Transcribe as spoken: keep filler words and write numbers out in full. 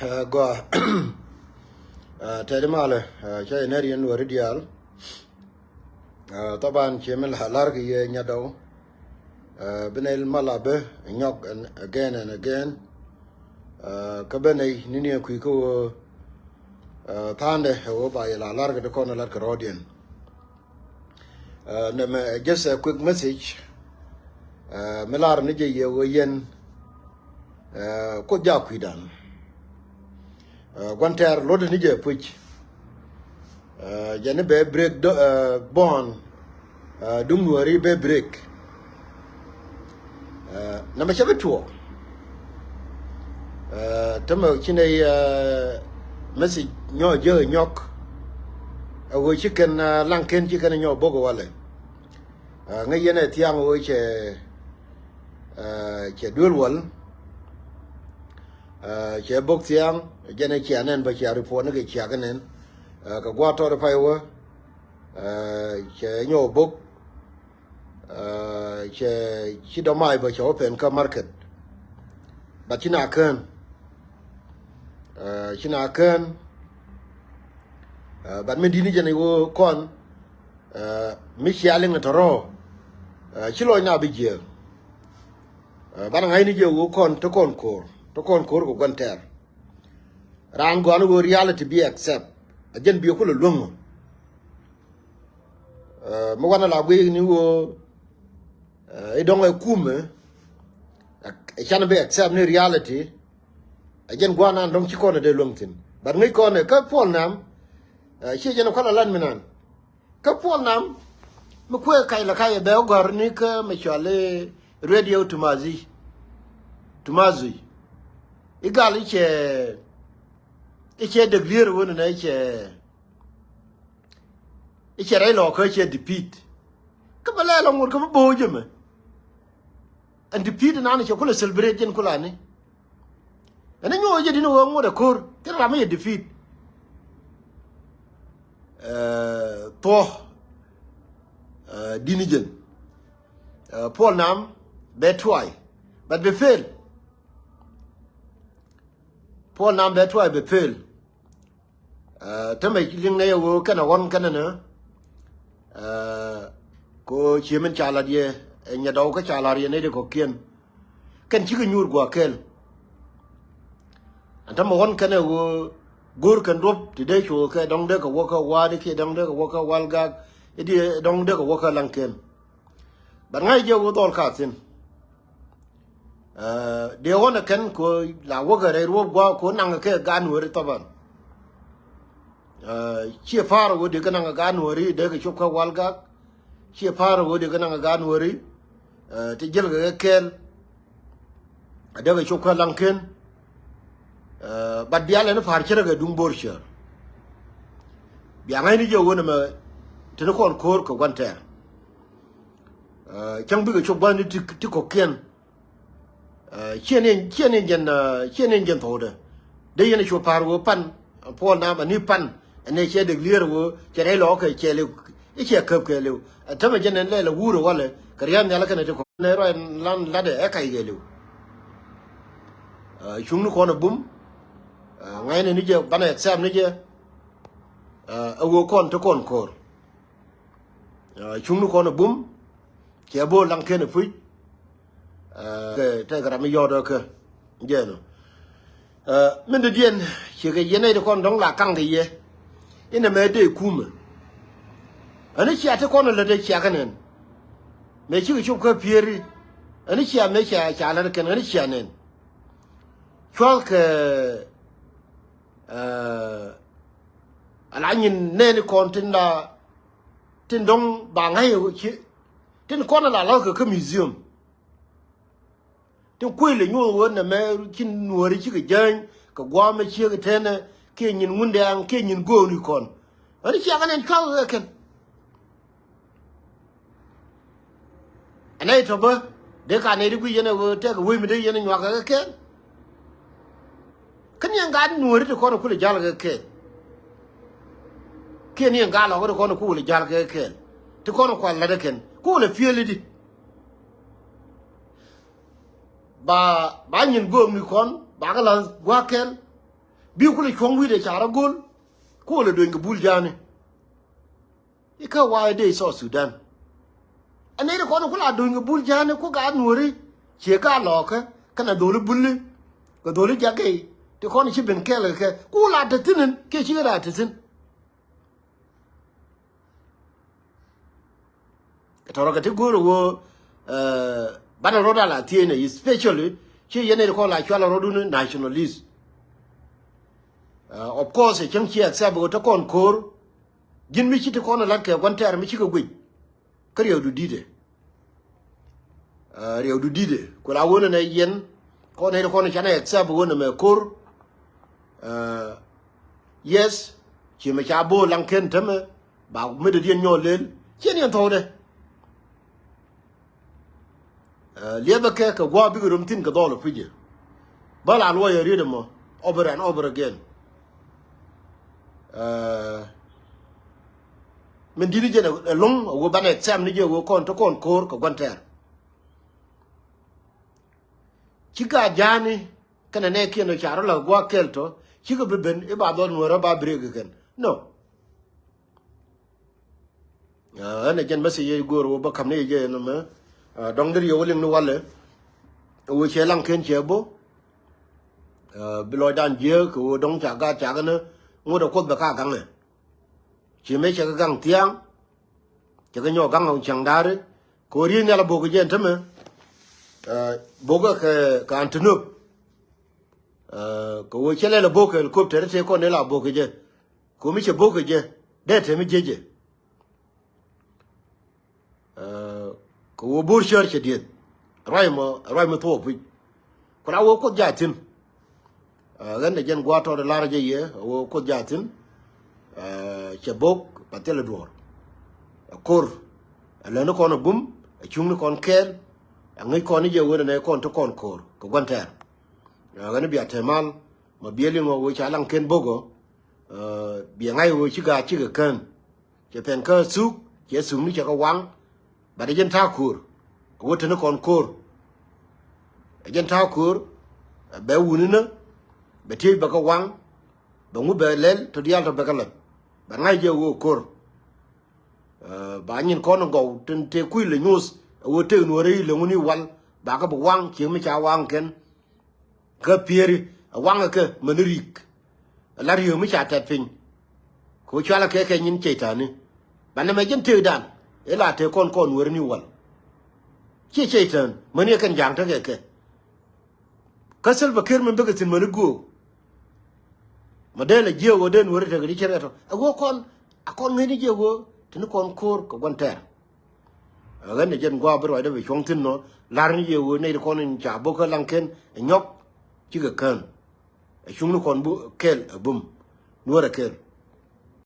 Ɛ, gɔaa. Ɛ, tɛt malɛ, ɛ, cä yɛ nɛr yɛn wä ri diaal. Ɛ, thaban cie mi la lar kɛ yɛ nyadɔw. Ɛ, bi nɛy mal a bä nyɔk and again and again. Ɛ, kä bä nɛy ni ni kui̱ kä wä, ɛ, tha̱a̱ndɛ ɛ wä ba yɛ la lar kɛ ti kɔn lat kɛ rɔɔdiɛn. Ɛ, nɛmɛ, ɛ, just a quick message. Ɛ, mi lar ni jɛ yɛ wä yɛn, ɛ, Kuoth jak kui̱dan. Ɛ, gua̱n tɛɛr luɔt ni jɛ puc. Ɛ, jɛ ni bɛ break dɔ-, ɛ, bɔn, ɛ, duŋ nuɔri bɛ break. Ɛ, nɛmɛ cɛ bi tuɔɔk. Ɛ, tämɛ ci nɛy, ɛ, message nyɔk jiäk nyɔk. Ɛ ɣöö ci kɛn, ɛ, laŋ kɛn ci kɛn nyɔk bok walɛ. Ɛ, ŋäc yɛn ɛ thiaŋ ɣöö cɛ, ɛ, cɛ duel wal. Ɛ, cɛ bok thiaŋ, jɛn ɛ cia nɛn bä cia report ni kɛ cia kɛ nɛn. Ɛ, kɛ gua̱a̱th tɔt pay wä. Ɛ, cɛ nyɔk bok. Ɛ, cɛ ci dɔ̱mac bä cɛ wä pɛn kä market. But ci na kään. Ɛ, ci na kään. Ɛ, but min di̱t ni jɛn i̱ wä kɔn, ɛ, mi cia liŋ tɔ̱rɔ̱. Ɛ, ci lɔc na bi jiääk. Ɛ, banɛ ŋa̱cni jɛ wä kɔn te kɔn ko̱r, te kɔn ko̱r kɛ gua̱n tɛɛr. Raan gɔ̱a̱n wä reality bi accept. A jɛn bi kulɛ luäŋ ɔ. Ɛ, mi wanɛ la guic ni wä, ɛ, i̱ dɔ̱ŋ ɛ kumɛ, ɛ, ɛ can bi accept ni reality. Ɛ jɛn gua̱a̱n an dɔ̱ŋ ci kɔn ɛ dee luäŋ thi̱n. But ŋäc kɔn ɛ kä Puɔl Nam, ɛ, ciɛ jɛn ɛ kual a lan mi nan. Kä Puɔl Nam mi kuëë kac la kac ɛ bɛ ɣä gɔ̱r ni kä mɛ cual i̱ radio Tumazi. Tumazi. I̱ gal i̱ cɛ, i̱ cɛ dek lier wen nɛ i̱ cɛ, i̱ cɛ rɛy lɔ kä cɛ defeat. Kä bɛ lɛ lɔ ŋot kä bä bo̱o̱ jɛ mɛ. Ɛn defeat nan cɛ kulɛ celebrate jɛn kulani. Ɛn inyuɔth jɛ di̱n ɣöö ŋot ɛ ko̱r, thil ram mi yɛ defeat. Ɛ, thuɔ̱, ɛ, di̱n jɛn. Ɛ, Puɔl Nam bɛ try, but bɛ fail. Puɔl Nam bɛ try bɛ fail. Ɛ, tämɛ liŋ nɛ yɛ ɣöö kɛnɛ ɣɔn kɛnɛ nɛ. Ɛ, ko cie min ca lat yɛ, ɛ, nyɛ dɔw kä ca lar yɛ nɛ di kɔ̱kiɛn. Kɛn cikɛ nyuur gua̱a̱ kɛl. Ɛn tämɛ ɣɔn kɛnɛ ɣöö go̱o̱r kɛn duɔ̱p ti dee cuɔ kɛ dɔ̱ŋ dee kɛ wä kä wa̱a̱di kiɛ dɔ̱ŋ dee kɛ wä kä wal gak. I̱ di dɔ̱ŋ dee kɛ wä kä laŋkiɛn. But ŋa̱c jɛ ɣöö dhɔl ka thi̱n. Ɛ, dee ɣɔn ɛ kɛn kɛ la wäkɛ rɛy ruɔ̱p gua̱a̱k kɛ naŋ kɛ gan weri thaban. Ɛ, ciɛ pa̱a̱r ɣöö dee kɛ naŋ kɛ gan weri dee kɛ cop kä wal gak. Ciɛ pa̱a̱r ɣöö dee kɛ naŋ kɛ gan weri. Ɛ, ti jiɛl kɛ kɛ kɛɛl. Ɛ dee kɛ cop kä laŋken. Ɛ, but bia lɛn pa̱a̱r cärɛ kɛ duŋ bo̱r cär. Bia ŋa̱cni jɛ ɣöö nɛmɛ tini kɔn ko̱o̱r kɛ gua̱n tɛɛr. Ɛ, cäŋ bikɛ cop gua̱n ni ti, ti kɔ̱kiɛn. Ɛ, ciɛ ni, ciɛ ni jɛn, ɛ, ciɛ ni jɛn thokdɛ. Dee yɛn a cu pa̱a̱r ɣöö pan, Puɔl Nam ani pan, ɛn ɛ cɛ dek lier ɣöö cɛ rɛy lɔɔk kɛ cɛ liw, i̱ cɛ käp kɛ liw. Ɛ tämɛ jɛn ɛn lɛ lɛ wurɛ walɛ, kɛ ria̱a̱n nhial kɛnɛ ti kɔn. Nɛ ruac lan latdɛ ɛ kac kɛ liw. Ɛ, cuŋni kɔn ɛ bum, ɛ, ŋa̱cnɛ ni jɛ, banɛ accept ni jɛ, ɛ, ɛ ɣöö kɔn ti kɔn ko̱r. Ɛ, cuŋni kɔn ɛ bum, cɛ bo̱o̱ laŋ ken ɛ puc. Ɛ, kɛ tɛk ram mi yɔɔt ɛ kä jɛn ɔ. Ɛ, min dee diɛn ciɛ kɛ yɛn nɛy ti kɔn dɔ̱ŋ la kaŋ kɛ yɛ. Inɛ mɛ dee kumɛ. Ɛn i̱ cia ti kɔn ɛ lät ɛ cia kɛ nɛn. Mɛ cikɛ cop kä pieri. Ɛn i̱ cia mɛ cia, cia lät kɛn, ɛn i̱ cia nɛn. Cual kɛ, ɛ, ala nyin nɛn i̱ kɔn tin la tin dɔ̱ŋ ba ŋa̱c ɛ cie, tin kɔn ala la̱th kɛ kä museum. Tin kuël ɛ nyuɔth ɣöö nɛmɛ ci nuɔ̱ɔ̱ri cikɛ jäny kɛ gua̱a̱mɛ ciek ɛ tɛnɛ kiɛ nyin ŋundɛɛŋ kiɛ nyin gööni kɔn. Ɣän ciakä nɛn cua̱k ɛ kɛn. Ɛn ɛ tɔ̱ bä dee ka nɛy ti guic yɛn ɛ ɣöö tɛk ɛ wec mi dee yɛn ɛ nyuak kɛ kɛ kɛn. Kä ni ɛn gaat nuɔ̱ɔ̱ri ti kɔn ɛ kulɛ ja̱l kɛ kɛɛl. Kiɛ ni ɛn gaat lɔkä ti kɔn ɛ kulɛ ja̱l kɛ kɛɛl. Ti kɔn ɛ kual la̱t ɛ kɛn kulɛ piëël i̱di. Ba, ba nyin göökni kɔn ba kɛ la̱th gua̱a̱k kɛl. Bi kulɛ cuɔ̱ŋ wi̱i̱dɛ ca rɔ go̱l. Ku lɛ dueny kɛ Bul Ja̱a̱ni. Ikä wa̱a̱ dee South Sudan. Ɛ nɛy ti kɔn ku la dueny kɛ Bul Ja̱a̱ni ku gaat Nuɔ̱ri. Ciɛ ka lɔɔkä kɛnɛ dholi Buli kɛ dholi Ja̱kɛ ti kɔn ci ben kɛɛl kɛ kɛ ku la te thi̱n in kiɛ ci kɛ la te thi̱n. Kɛ tɔrɔ kɛ ti go̱o̱r ɣöö banɛ rɔ̱t a la thieenɛ, especially ci yɛn ɛ ti kɔn la cual rɔ̱dun nationalist. Of course ɛ cäŋ ci accept ɣöö te kɔn ko̱o̱r. Ji̱n mi ci ti kɔn ɛ la̱t kɛ gua̱n tɛɛr mi cikɛ guic. Kä riɛwdu di̱tɛ. Riɛwdu di̱tɛ ku la ɣöö nɛ yɛn kɔn ɛ ti kɔn canɛ accept ɣöö nɛ mɛ ko̱o̱r. Yes, ci mɛ ca bo̱o̱ laŋ ken tämɛ ba mi dee diɛn nyɔɔl lel. Ciɛ ni ɛn thɔwdɛ. Liɛpɛ kɛ kɛ gua̱a̱ bikɛ rom thi̱n kɛ dhɔl ɔ pi̱cɛ. Bä la luɔc ɛ riet ɛmɔ over and over again. Min di̱t ni jɛn ɛlo̱ŋ ɛ ɣöö banɛ accept ni jɛ ɣöö kɔn te kɔn ko̱o̱r kɛ gua̱n tɛɛr. Ci ka ja̱a̱ni kɛnɛ nɛ kiɛn ɔ ca rɔ la gua̱a̱ kɛl tɔ cikɛ bi ben i̱ ba dhɔl Nuɔ̱ɔ̱rä ba break kɛn. No. Ɣän ɛ jɛn message yɛ go̱o̱r ɣöö bä ka̱m ni yɛ jɛ ɛn ɛmɛ. Dɔ̱ŋ deri yɛ wä liŋ ni walɛ. Ɣöö cɛ laŋ ken cɛ bo̱. Bi lɔcdan jiääk kɛ ɣöö dɔ̱ŋ ca gaat ca kɛn ŋot ɛ Kuoth bɛ ka gaŋɛ. Ci mëë cɛ kɛ gaŋ thia̱a̱ŋ. Cɛ kɛ nyɔk gaŋ ɔ cäŋ da̱a̱ri kɛ ɣöö riey nhial a bo̱k kɛ jɛ ɛn tämɛ. Bo̱k kɛ kɛ Antonop. Kɛ ɣöö cɛ lɛl a bo̱k kɛ helicopter tëë kɔn dee la bo̱k kɛ jɛ. Kɛ ɣöö mi cɛ bo̱k kɛ jɛ dee te mi jiec jɛ. Kɛ ɣöö bo̱r cär cɛ dieth. Ruac mɔ ruac mi thuɔɔk puc. Ku la ɣöö Kuoth jaa thi̱n. Ɣän ɛ jɛn gua̱a̱r tɔɔt ɛ la̱r jɛ yɛ ɣöö Kuoth jaa thi̱n. Cɛ bo̱k pa thilɛ duɔ̱ɔ̱r. Ɛ ko̱r ɛ läni kɔn ɛ bum ɛ cuŋni kɔn kɛɛl. Ɛ ŋäc kɔn ni jɛ ɣöö nɛ nɛ kɔn ti kɔn ko̱r kɛ gua̱n tɛɛr. Ɣän bia te mal mɔ biɛ liŋ ɣöö ca laŋ ken bo̱k ɣöö. Biɛ ŋa̱c ɣöö ci gaat cikɛ kään. Cɛ pɛn kä thuk cɛ thuk ni cɛ kɛ waŋ. Bat ɛ jɛn ta̱a̱ ko̱o̱r kɛ ɣöö te ni kɔn ko̱o̱r. Ɛ jɛn ta̱a̱ ko̱o̱r bɛ wuni nä bɛ tiec bɛ kɛ waŋ. Bɛ ŋu bɛ lɛl tɔ diaal tɔ bɛ kɛ la̱t. Bat ŋa̱c jɛ ɣöö ko̱o̱r. Ba nyin kɔn gɔw tin te kui̱ lɛ nyuuth ɛ ɣöö tek Nuɔ̱ɔ̱rä i̱ lɛ ŋuni wal ba kɛ bi waŋ cieŋ mi ca waŋ kɛn. Kä pieri ɛ waŋɛ kɛ mäni ri̱i̱k. Ɛ la ri̱i̱k mi ca tɛt piny. Kɛ ɣöö cualɛ kɛ kɛ nyin cɛy-tani. Banɛ mɛ jɛn tëëkdan ëë la tëëk kɔn kɔn Nuɔ̱ɔ̱ri ni wal. Ciɛ cɛy-tän mäni ɛ kɛn ja̱a̱ŋ tekɛ kɛ. Kä Salva Kiir min bikɛ thi̱n mäni göök. Ma dee lɛ jiɛk ɣöö dee Nuɔ̱ɔ̱ri tekɛ di cɛ rɛtɔ ɛ ɣöö kɔn a kɔn ŋäcni jiɛk ɣöö tini kɔn ko̱o̱r kɛ gua̱n tɛɛr. Ɣän ɛ jɛn gua̱a̱ bi ruacdä bi cuɔ̱ŋ thi̱n nɔ la̱r ni yɛ ɣöö nɛy ti kɔn in ca bo̱k kä laŋ ken ɛ nyɔk cikɛ kään. Ɛ cuŋni kɔn bu kɛl ɛ bum Nuɔ̱ɔ̱rɛ kɛl.